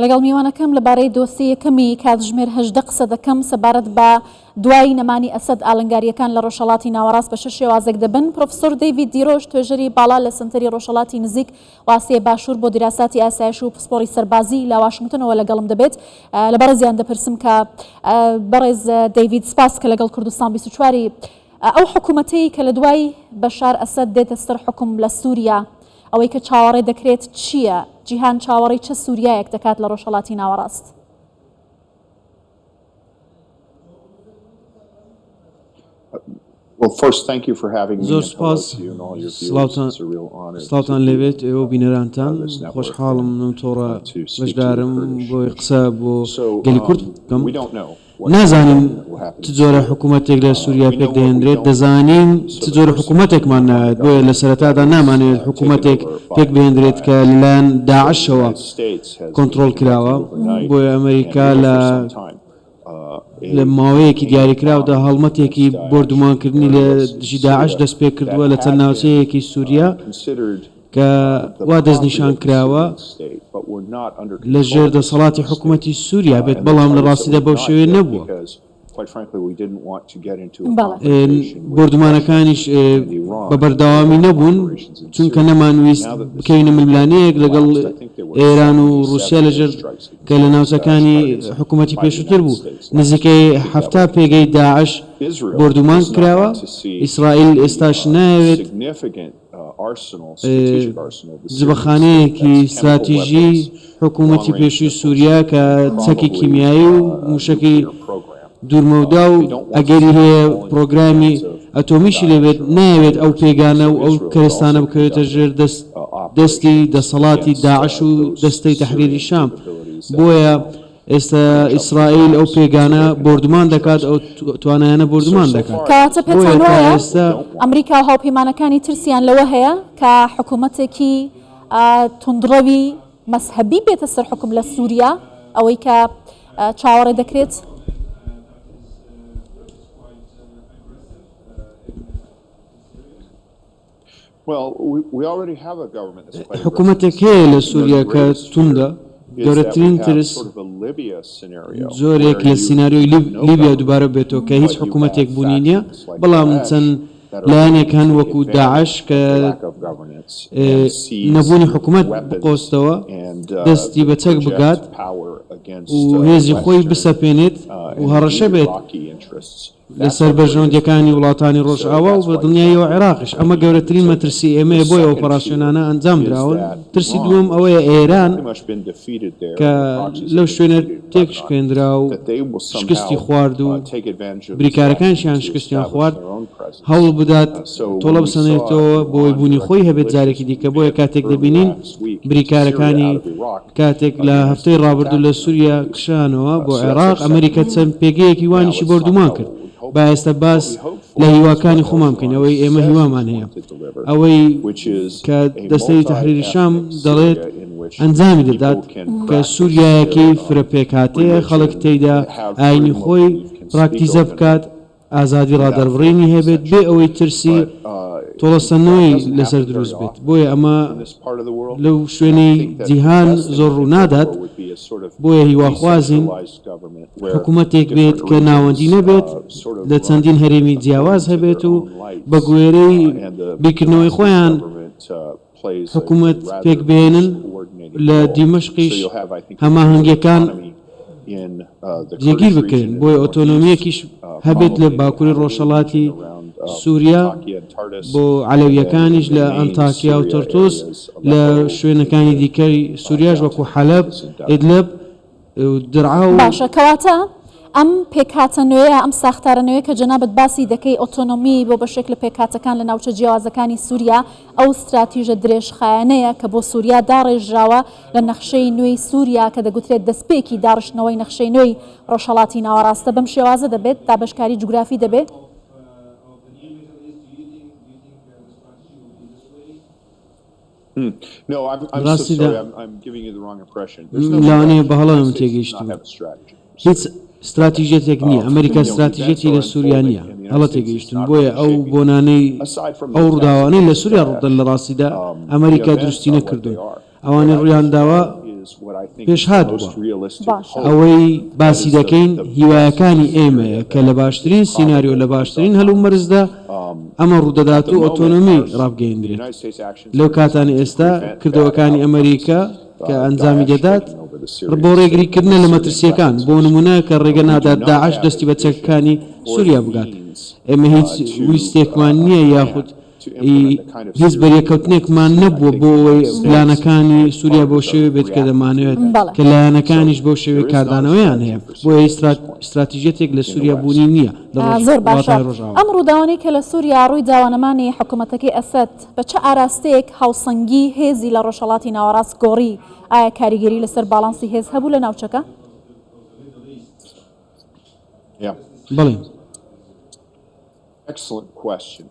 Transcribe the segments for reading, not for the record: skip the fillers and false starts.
لەگەڵ میوانەکەم لەبارەی دۆسیەی یەکەمی کاتژمێر 18 قسە دەکەم سەبارەت بە دوای نەمانی ئەسەد ئالنگارییەکان لە ڕۆژهەڵاتی ناوەڕاست بە چ شێوازێک دەبن؟ پرۆفسۆر دەیڤید دیرۆش توێژەری باڵا لە سەنتەری ڕۆژهەڵاتی نزیک و ئاسیای باشوور بۆ دیراساتی ئاسایش و پسپۆڕی سەربازی لە واشنگتنەوە لەگەڵم دەبێت. لە بەڕێزیان دەپرسم کە بەڕێز دەیڤید سپاس کە لەگەڵ کوردستان 24 ی ئەو حکوومەتەی کە لە دوای بەشار ئەسەد دێتە سەر حوکم لە سووریا ئەوەی کە چاوەڕێ دەکرێت چییە؟ جیهان چاوەڕێی چ سووریایەک دەکات لە ڕۆژهەڵاتی ناوەڕاست؟ زۆر سوپاس سڵاوتان لێبێت ئێوە و بینەرانتان خۆشحاڵم لەم تۆڕە بەشدارم بۆی قسە بۆ گەلی کورد بکەم نازانین چ جۆرە حکوومەتێک لە سووریا پێک دەهێنرێت دەزانین چ جۆرە حکوومەتێکمان ناوێت بۆیە لە سەرەتادا نامانەوێت حکوومەتێک پێک بهێنرێت کە لەلایەن داعشەوە کۆنترۆڵ کراوە بۆیە ئەمریکا لە لە ماوەیەکی دیاریکراودا هەڵمەتێکی بۆردومانکردنی لە دژی داعش دەستپێکردووە لە چەند ناوچەیەکی سووریا کە وا دەستنیشان کراوە لە ژێر دەسەڵاتی حکوومەتی سووریا بێت، بەڵام لە ڕاستیدا بەو شێوەیە نەبووە. بۆردومانەکانیش بە بەردەوامی نەبوون، چونکە نەمانویست بکەوینە ململانێیەک لەگەڵ ئێران و ڕووسیا لەژێر کە لە ناوچەکانی حکوومەتی پێشووتر بوو. نزیکەی 70 پێگەی داعش بۆردومان کراوە، ئیسرائیل ئێستاش نایەوێت جبەخانەیەکی ستراتیژی حکوومەتی پێشووی سووریا کە چەکی کیمیایی و مووشەکی دوورمەودا و ئەگەری هەیە پرۆگرامی ئەتۆمیشی لێبێت، نایەوێت ئەو پێگانە و ئەو کەرستانە بکەوێتە ژێر دەستی دەسەڵاتی داعش و دەستەی تەحریری شام، بۆیە ئێستا ئیسرائیل ئەو پێگانە بۆردومان دەکات، ئەو توانایانە بۆردومان دەکات. کەواتە پێتان بۆیە تا وایە ئێستا. ئەمریکا و هاوپەیمانەکانی ترسیان لەوە هەیە کە حکوومەتێکی توندڕەوی مەزهەبی بێتە سەر حوکم لە سووریا، ئەوەی کە چاوەڕێ دەکرێت؟ حکومەتێک هەیە لە سووریا کە توندە، گەورەترین ترس جۆرێک لە سیناریۆی لیبیا دووبارە بێتەوە کە هیچ حکومەتێک بوونی نییە، بەڵام چەند لایەنێک هەن وەکو داعش کە نەبوونی حکومەت بقۆستەوە دەستی بە چەک بگات و هێزی خۆی بسەپێنێت و هەڕەشە بێت لەسەر بەرژەوەندییەکانی وڵاتانی ڕۆژئاوا و بە دڵنیاییەوە عێراقیش. ئەمە گەورەترین مەترسی ئێمەیە بۆیە ئۆپەراسیۆنانە ئەنجام دراون. ترسی دووەم ئەوەیە ئێران کە لەو شوێنە تێکشکێندرا و شکستی خوارد و بریکارەکانیشیان شکستیان خوارد، هەوڵ بدات تۆڵە بسەنێتەوە بۆی بوونی خۆی هەبێت جارێکی دیکە. بۆیە کاتێک دەبینین بریکارەکانی کاتێک لە هەفتەی ڕابردوو لە سوریا کشانەوە بۆ عێراق، ئەمریکا چەند پێگەیەکی وانیشی بۆردومان کرد. با ئێستا باس لە هیواکانی خۆمان بکەین، ئەوەی ئێمە هیوامان هەیە، ئەوەی کە دەستەی تەحریری شام دەڵێت ئەنجامی دەدات، کە سوریایەکی فرە پێکهاتەیە، خەڵک تێیدا ئاینی خۆی پراکتیزە بکات، ئازادی ڕادەربڕینی هەبێت بێ ئەوەی ترسی تۆڵەسەندنەوەی لەسەر دروست بێت، بۆیە ئەمە لەو شوێنەی جیهان زۆر ڕوونادات، بۆیە هیواخوازین حکومەتێک بێت کە ناوەندی نەبێت، لە چەندین هەرێمی جیاواز هەبێت و بەگوێرەی بیرکردنەوەی خۆیان حکومەت پێکبهێنن، لە دیمەشقیش هەماهەنگییەکان جێگیر بکرێن، بۆیە ئۆتۆنۆمییەکیش هەبێت لە باکوری ڕۆژهەڵاتی سوریا بۆ عەلەوییەکانیش لە ئەنتاکیا و تەرتوس، لە شوێنەکانی دیکەی سوریاش وەکو حەلەب، ئیدلب. درعا و. باشە کەواتە ئەم پێکهاتە نوێیە، ئەم ساختارە نوێیە کە جەنابت باسی دەکەی ئۆتۆنۆمی بۆ بەشێک لە پێکهاتەکان لە ناوچە جیاوازەکانی سووریا، ئەو ستراتیژە درێژخایەنەیە کە بۆ سووریا داڕێژراوە لە نەخشەی نوێی سووریا کە دەگوترێت دەستپێکی داڕشتنەوەی نەخشەی نوێی ڕۆژهەڵاتی ناوەڕاستە بەم شێوازە دەبێت دابەشکاری جوگرافی دەبێت؟ لەڕاستیدا لەوانەیە بە هەڵە لەمن تێگەیشتبن. هیچ ستراتیژیەتێک نییە، ئەمریکا ستراتیژیەتی لە سووریا نییە، هەڵە تێگەیشتوون، بۆیە ئەو بۆنانەی ئەو ڕووداوانەی لە سووریا ڕوودەن لە ڕاستیدا ئەمریکا دروستی نەکردوون، ئەوانەی ڕوویانداوە. پێشهات بووە. ئەوەی باسی دەکەین هیوایەکانی ئێمەیە کە لە باشترین سیناریۆ لە باشترین هەلومەرجدا ئەمە ڕوودەدات و ئۆتۆنۆمی ڕابگەیەندرێت. لەو کاتانەی ئێستا کردەوەکانی ئەمەریکا کە ئەنجامی دەدات بۆ ڕێگریکردنە لە مەترسییەکان، بۆ نموونە کە ڕێگە نادات داعش دەستی بە چەکەکانی سووریا بگات. ئێمە هیچ ویستێکمان نییە یاخود هیچ بەریەککەوتنێکمان نەبووە بۆ ئەوەی پلانەکانی سووریا بەو شێوەیە بێت کە دەمانەوێت، کە لایەنەکانیش بەو شێوەیە کاردانەوەیان هەیە، بۆیە هیچ ستراتیژیەتێک لە سووریا بوونی نییە لە زۆر باشە وڵاتانی ڕۆژئاوا. ئەم ڕووداوانەی کە لە سووریا ڕووی داوە نەمانی حکوومەتەکەی ئەسەد بە چ ئاراستەیەک هاوسەنگی هێزی لە ڕۆژهەڵاتی ناوەڕاست گۆڕی؟ ئایا کاریگەری لەسەر باڵانسی هێز هەبوو لە ناوچەکە؟ بەڵێ.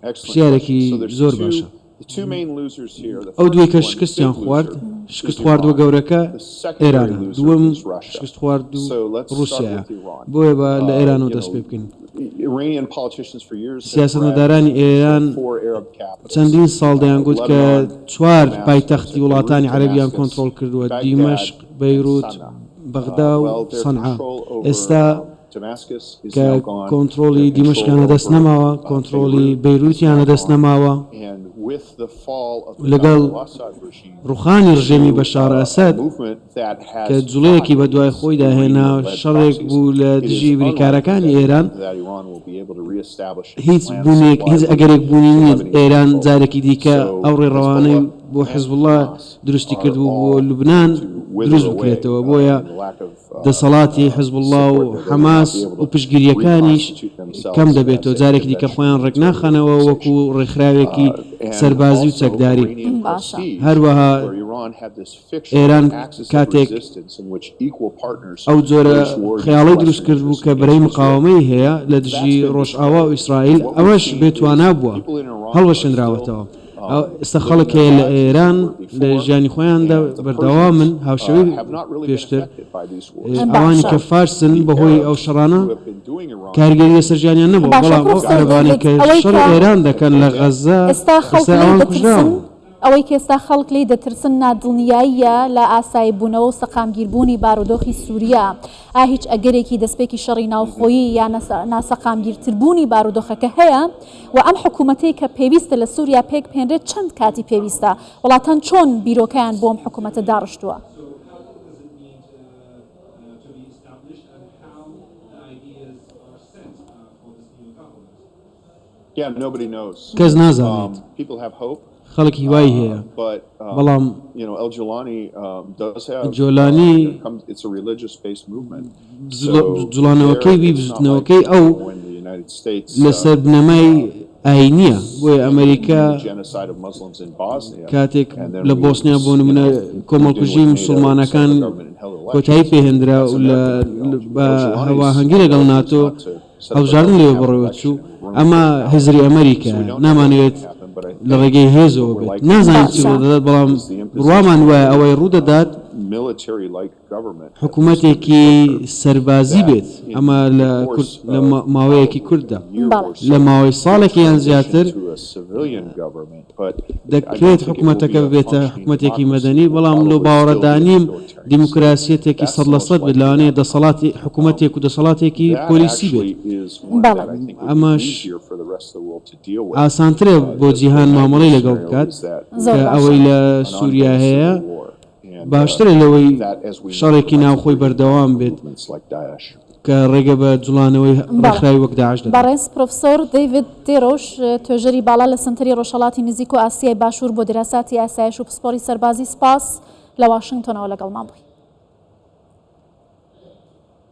پرسیارێکی زۆر باشە. ئەو دووەی کە شکستیان خوارد، شکستخواردووە گەورەکە ئێرانە، دووەم شکستخواردوو ڕووسیایە. بۆیە با لە ئێرانەوە دەست پێ بکەین. سیاسەتمەدارانی ئێران چەندین ساڵ دەیانگوت کە چوار پایتەختی وڵاتانی عەرەبیان کۆنترۆڵ کردووە، دیمەشق، بەیروت، بەغدا و سەنعا. ئێستا کە کۆنترۆڵی دیمەشقیان لەدەست نەماوە، کۆنترۆڵی بەیروتیان لەدەست نەماوە، لەگەڵ ڕوخانی ڕژێمی بەشار ئەسەد کە جوڵەیەکی بەدوای خۆیدا هێنا، شەڕێک بوو لە دژی بریکارەکانی ئێران، هیچ بوونێک، هیچ ئەگەرێک بوونی نییە ئێران جارێکی دیکە ئەو ڕێڕەوانەی بۆ حزبوڵڵا دروستی کردبوو بۆ لوبنان دروست بکرێتەوە، بۆیە دەسەڵاتی حزبوڵڵا و حەماس و پشتگیرییەکانیش کەم دەبێتەوە، جارێکی دیکە خۆیان ڕێکناخەنەوە وەکو ڕێکخراوێکی سەربازی و چەکداری. هەروەها ئێران کاتێک ئەو جۆرە خەیاڵەی دروست کردبوو کە بەرەی مقاوەمەی هەیە لە دژی ڕۆژئاوا و ئیسرائیل، ئەوەش بێتوانا بووە، هەڵوەشێنراوەتەوە. ئێستا خەڵک هەیە لە ئێران لە ژیانی خۆیاندا بەردەوامن هاوشێوەی پێشتر، ئەوانی کە فارسن بەهۆی ئەو شەڕانە کاریگەری لەسەر ژیانیان نەبووە، بەڵام ئەو عەرەبانەی کە شەڕی ئێران دەکەن لە غەززە ئێستا ئەوان کوژراون. ئەوەی کە ئێستا خەڵک لێی دەترسن نادڵنیاییە لە ئاساییبوونەوە و سەقامگیربوونی بارودۆخی سووریا. ئایا هیچ ئەگەرێکی دەستپێکی شەڕی ناوخۆیی یا ناسەقامگیرتربوونی بارودۆخەکە هەیە؟ و ئەم حکوومەتەی کە پێویستە لە سووریا پێکبهێنرێت چەند کاتی پێویستە؟ وڵاتان چۆن بیرۆکەیان بۆ ئەم حکوومەتە داڕشتووە؟ کەس نازانێت. خەڵک هیوای هەیە، بەڵام جۆلانی جوڵانەوەکەی وی، بزوتنەوەکەی ئەو لەسەر بنەمای ئایینییە، بۆیە ئەمەریکا کاتێک لە بۆسنیا بۆ نمونە کۆمەڵکوژی موسڵمانەکان کۆتایی پێهێنرا و بە هەواهەنگی لەگەڵ ناتۆ هەڵبژاردن لەوێ بەڕێوەچوو، ئەمە هزری ئەمریکایە، نامانەوێت لە ڕێگەی هێزەوە بێت، نازانین چی ڕوودەدات، بەڵام بڕوامان وایە ئەوەی ڕوودەدات حکومەتێکی سەربازی بێت، ئەمە لە لە ماوەیەکی کورتدا، لە ماوەی ساڵێک یان زیاتر دەکرێت حکومەتەکە ببێتە حکومەتێکی مەدەنی، بەڵام لەو باوەڕەدا نیم دیموکراسیەتێکی 100% بێت، لەوانەیە دەسەڵاتی حکومەتێک و دەسەڵاتێکی پۆلیسی بێت، ئەمەش ئاسانترە بۆ جیهان مامەڵەی لەگەڵ بکات کە ئەوەی لە سوریا هەیە باشترە لەوەی شەڕێکی ناوخۆی بەردەوام بێت کە ڕێگە بە جوڵانەوەی ڕێکخراوی وەک داعش دەدات. بەڕێز پرۆفسۆر دەیڤد دێرۆش، توێژەری باڵا لە سەنتەری ڕۆژهەڵاتی نزیک و ئاسیای باشوور بۆ دیراساتی ئاسایش و پسپۆڕی سەربازی سپاس لە واشنگتۆنەوە لەگەڵمان بووی.